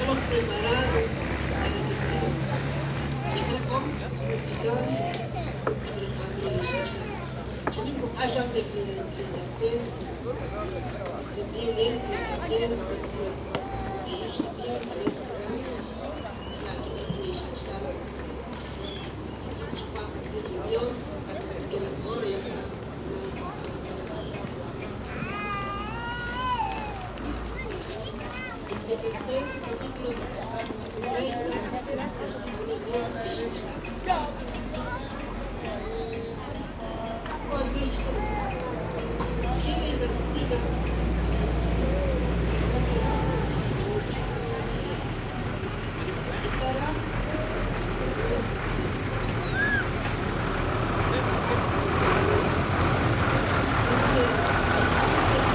K'oloj preparado para que sea Ch'eqriqoj jun utzilal kuk' taq ri familia xecha'. Chanim kuq'axaj le Eclesiastés, ri Biblia Eclesiastés, pues ri ix ri Biblia tal vez gracia, jela' ch'eqriq xachlan. Ch'eqriq chipaj utzij ri Dios, porque la hora ya está avanzada. Eclesiastés capítulo 30, versículo 2 xachlan. Quiere y castiga a sus hijos, sacará el provecho de él. Estará en voces de El que instruye.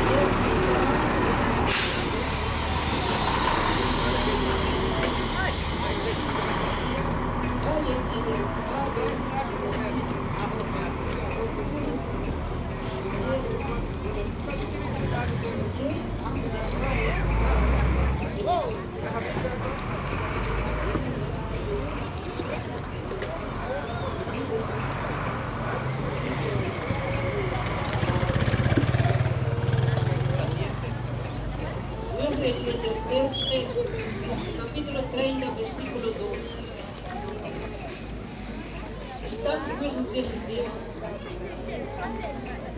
Dios estará. Calles en el Padre, ¿Por qué han dejado mientras Wuj re Eclesiastés xqe' capítulo 30, versículo 2. Chitaq ruwij utzij ri Dios.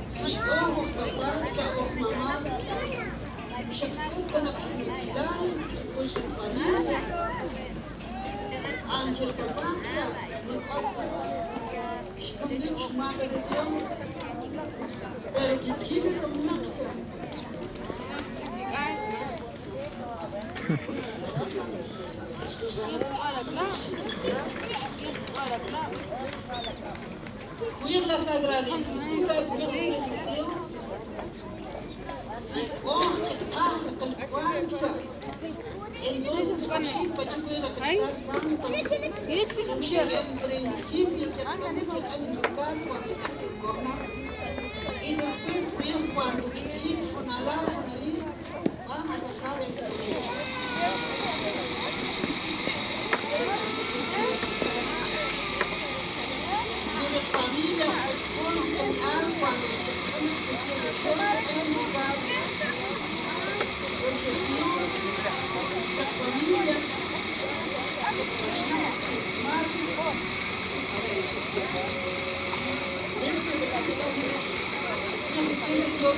Si oj oj papá cha oj mamá, xaq k'o ta naq jun utzilal chik'ux ri familia. Aunque el papá cha nuk'ot chik xkamik xmal ri Dios, pero kikil ri winaq cha. Kub'ij la Sagrada Escritura, kub'ij utzij ri Dios, si oj keqaj ri qalk'wal cha', entonces jawxik pacha' kub'ij la Qachalal Santo, jawxik en principio keqkamik keq'an educar cuando taq ke'ukoj na, y después kub'ij cuando kik'iyik jun ala, jun ali, van a sacar el provecho. Si la familia jun cuando se educar, pues Dios, la familia, Dios,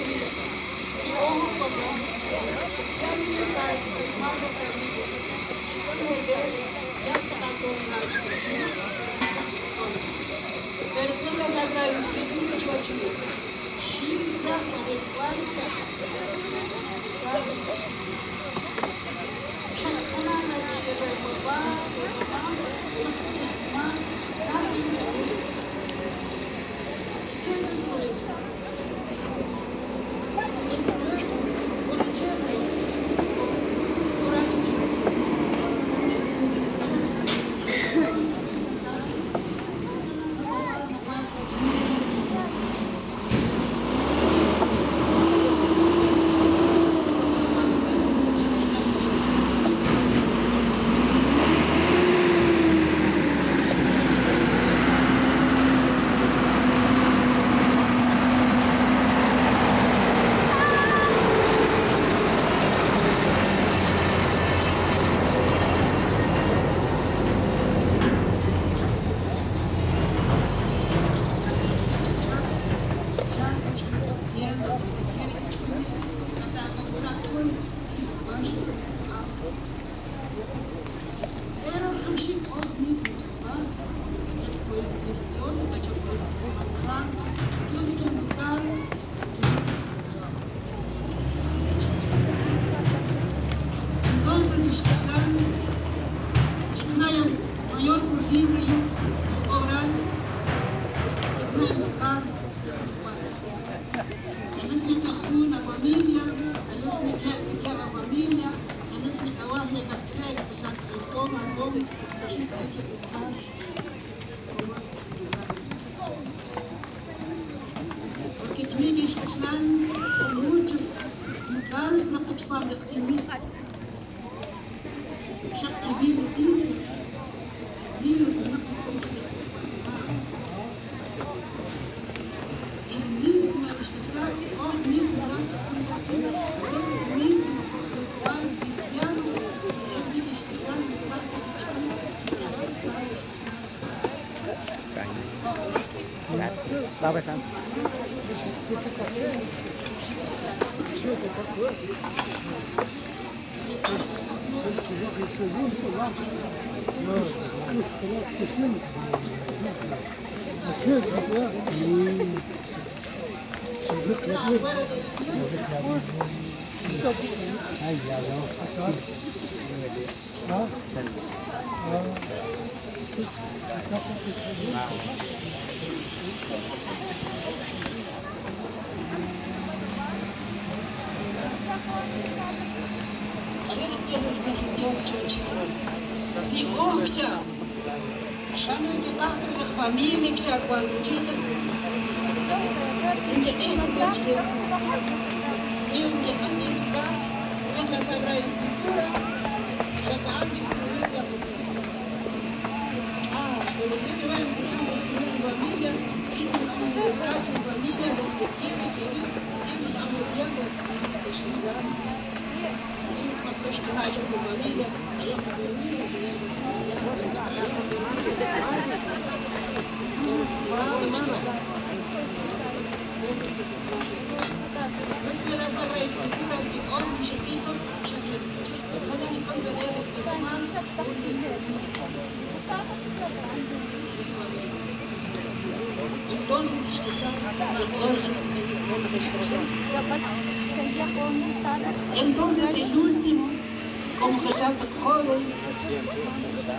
si ojo papá, si Pero con la Sagrada Escritura, ¿Qué es el provecho? El provecho, por ejemplo, corazón del cielo de tierra, Pero mismo, papá, como Dios, Santo, tiene que educar el pequeño hasta Entonces, mayor posible cobrar, educar Tal vez ni una familia, tal vez ni que la familia, tal vez ni que que pero sí que hay que pensar cómo educar a sus hijos. Kimik ix qachlan k'o muchos kamikal kraq chupam ri qatinmit. Xaq kiwil noticia, miles winaq kik'ow chke Guatemala. Y misma ix qachlan oj mismo ral qak'un qib', veces mismo oj kalk'wal cristiano ke'el b'ik ix qachlan kaj ta kich'onik kik'am pa ix qachlan. Are ri kub'ij ri utzij ri Dios chuwach ri Si oj kcha', xane nkiqaj ta ri qfamilia kcha' cuando chicha nkiq'ij ta ub'e chke. Si nkiq'atij ta kaj, kub'ij la Sagrada Escritura, xa ka'an destruir la familia. Ah, pero yin ri wa' nki'an destruir ri familia, yin nuk'un libertad che ri familia donde quiere que ir, yin niya'm tiempo si k'exk'exsam. Chin kb'antaj qana' che jun familia, kaya jun permiso, kaya jun permiso. Pero cuidado xk'exla. Veces se Después la Sagrada Escritura si oj mxeq'ij xane nik'on b'enel ri k'aslemal un destruir ri familia. Entonces xk'exla Entonces el último, como qachal taq joven,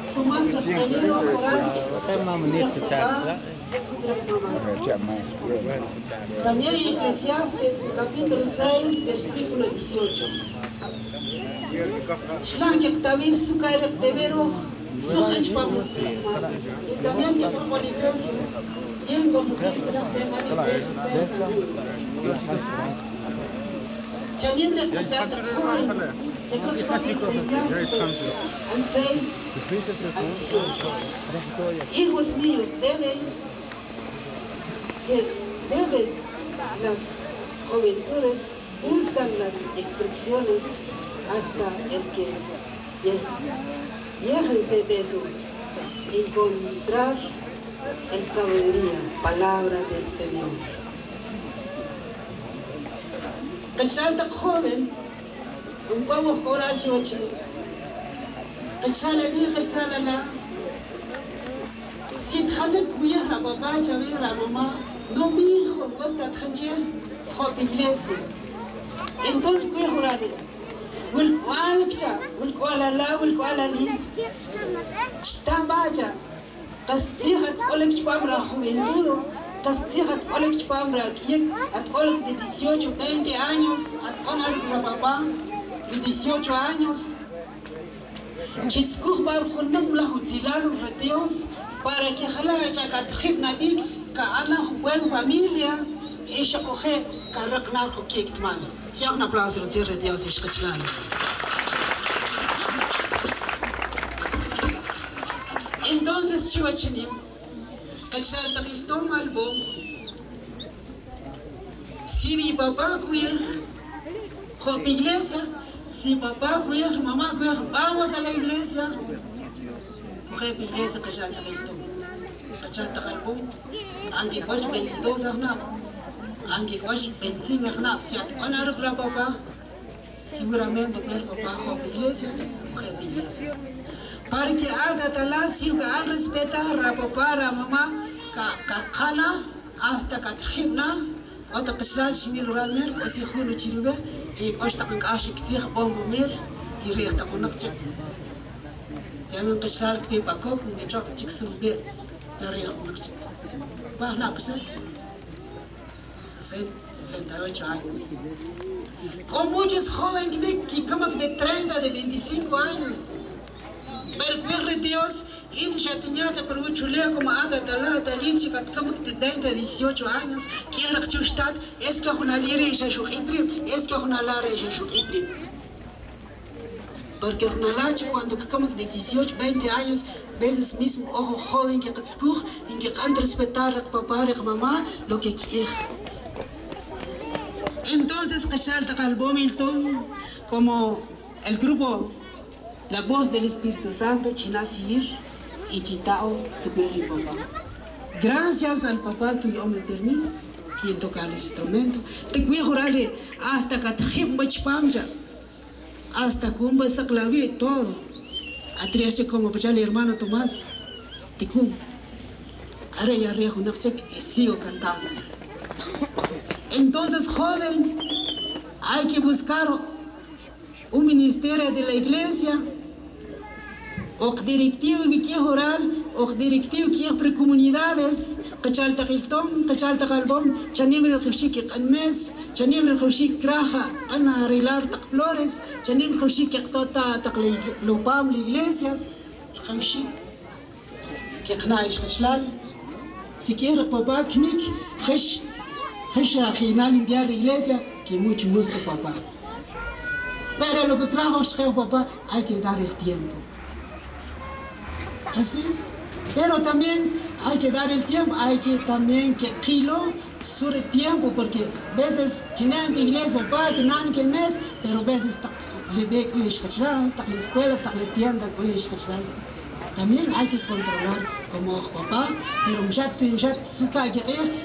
su más rajtalero oral, papá, mamá. También Eclesiastes capítulo 6, versículo 18. Xlan kiqtawil sukay riq deberoj suqich pam Y también que Efesios, bien como se dice las temas Efesios 6 al 1. Chanim riq qachal taq joven, que pam Eclesiástico al 6 al 18. Hijos míos, debes las juventudes buscan las instrucciones hasta el que viéjense de su encontrar el sabiduría, palabra del Señor. Qachal taq joven, un poco coral chiwachini. Qachal ali, qachal ala. Si tjanek ra papá, chavi ra mamá, no mi hijo, no está tjanche, hop iglesia. Entonces, kuya jurami. Wilkwal kcha, wilkwal ala, wilkwal ali. Chtambacha. Qastzij atkolek chpam ra juventud, qastzij atkolek chpam ra kiek, atkolek de 18, 20 años, atkon ra papá de 18 años. Chitzkuj bar junum la jutzilalu re Dios para que jala chakatjib nadik ka ana buen familia y xakoje ka raqnar jukik tman. Tiyak un aplauso re Dios ixqachlan. Entonces chiwachinim, qachal taqiltom album, si papá kuyej, hop iglesia, si papá kuyej, mamá kuyej, vamos a la iglesia. Coge iglesia qachal taqiltom, qachal taqalbum, anki koch 22 ajnab, anki koch 25 ajnab, si atkon aruk ra papá, seguramente kuyej papá hop iglesia, coge iglesia. Para que haga talasio, que al respetar a papá, a mamá, ka hasta katrjibna, kota qishlal shimil ralmer, kosi julu chirube, y koshta qankashi ktsij bombo mir, y riqta qunaqchik. También qishlal kpi bakok, ngichok chiksulbe, y riq qunaqchik. Pahna qishlal? 68 años. Con muchos jóvenes que como de 30, de 25 años. Pero kwij ri Dios, in xatinyata per uwachuleu como at atala atalichi katkamik de 20 a 18 años, k'ij raqchuch tat, es que jun ali ri' xa xuq'ip rib', es que jun ala ri' xa xuq'ip rib'. Porque jun ala chi cuando kkamik de 18, 20 años, veces mismo ojo joven kiqatzkuj y nkiq'an respetar riq papá riq mamá lo que k'ij. Entonces qachal taq albom iltom como el grupo La Voz del Espíritu Santo chinasir y chitao su papá. Gracias al papá que yo me permiso quien tocar el instrumento. Te cuido hasta que pamcha hasta kumba saklavi todo. Atriache como el hermano Tomás Ticum. Ahora ya y sigo cantando. Entonces, joven, hay que buscar un ministerio de la iglesia o directivo que quiere orar o directivo que quiere comunidades qachal taqiltom qachal taqalbom chanim rqawxik qanmes chanim rqawxik kraja ana arreglar taq flores chanim rqawxik qtota taq lupam la iglesias rqawxik kiqnaish qachlal si quiere papá kmik khash khash akhina limpiar la iglesia que mucho gusto papá. Pero lo que trajo papá hay que dar el tiempo. Así es. Pero también hay que dar el tiempo, hay que también que kilo sobre tiempo, porque veces que no en iglesia, papá, que no que mes, pero veces le ve que la escuela, la tienda, también hay que controlar como papá, pero ya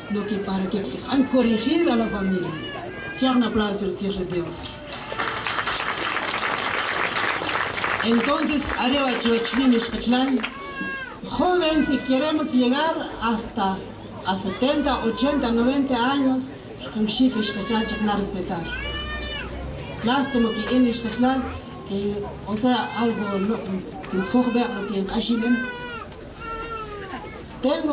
no que para que corregir a la familia. Un aplauso de Dios. Entonces, arriba joven, si queremos llegar hasta a 70, 80, 90 años, respetar. Lástima que en que, o sea, algo que lo que Tengo.